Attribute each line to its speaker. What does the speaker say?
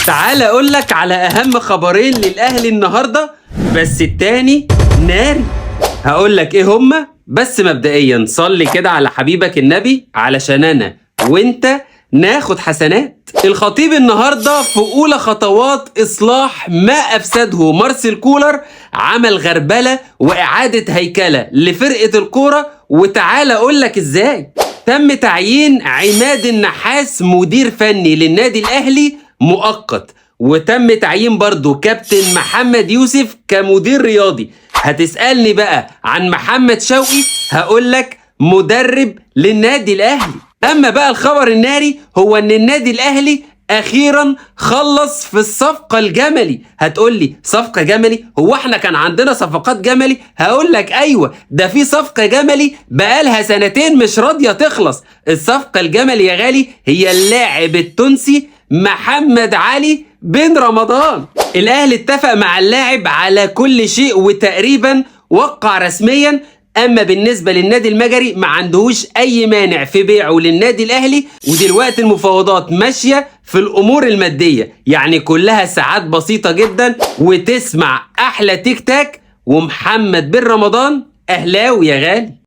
Speaker 1: تعال اقول لك على اهم خبرين للاهلي النهارده، بس التاني ناري. هقول لك ايه هما، بس مبدئيا صلي كده على حبيبك النبي علشان انا وانت ناخد حسنات. الخطيب النهارده في اولى خطوات اصلاح ما افسده مارسيل كولر، عمل غربله واعاده هيكله لفرقة الكورة، وتعالى اقول لك ازاي. تم تعيين عماد النحاس مدير فني للنادي الاهلي مؤقت، وتم تعيين برضو كابتن محمد يوسف كمدير رياضي. هتسألني بقى عن محمد شوقي، هقولك مدرب للنادي الاهلي. اما بقى الخبر الناري هو ان النادي الاهلي اخيرا خلص في الصفقة الجملي. هتقولي صفقة جملي؟ هو احنا كان عندنا صفقات جملي؟ هقولك ايوه، ده في صفقة جملي بقالها سنتين مش راضية تخلص. الصفقة الجملي يا غالي هي اللاعب التونسي محمد علي بن رمضان. الاهلي اتفق مع اللاعب على كل شيء وتقريبا وقع رسميا. اما بالنسبة للنادي المجري ما عندهوش اي مانع في بيعه للنادي الاهلي، ودلوقتي المفاوضات ماشية في الامور المادية، يعني كلها ساعات بسيطة جدا وتسمع احلى تيك تاك. ومحمد بن رمضان اهلاوي يا غالي.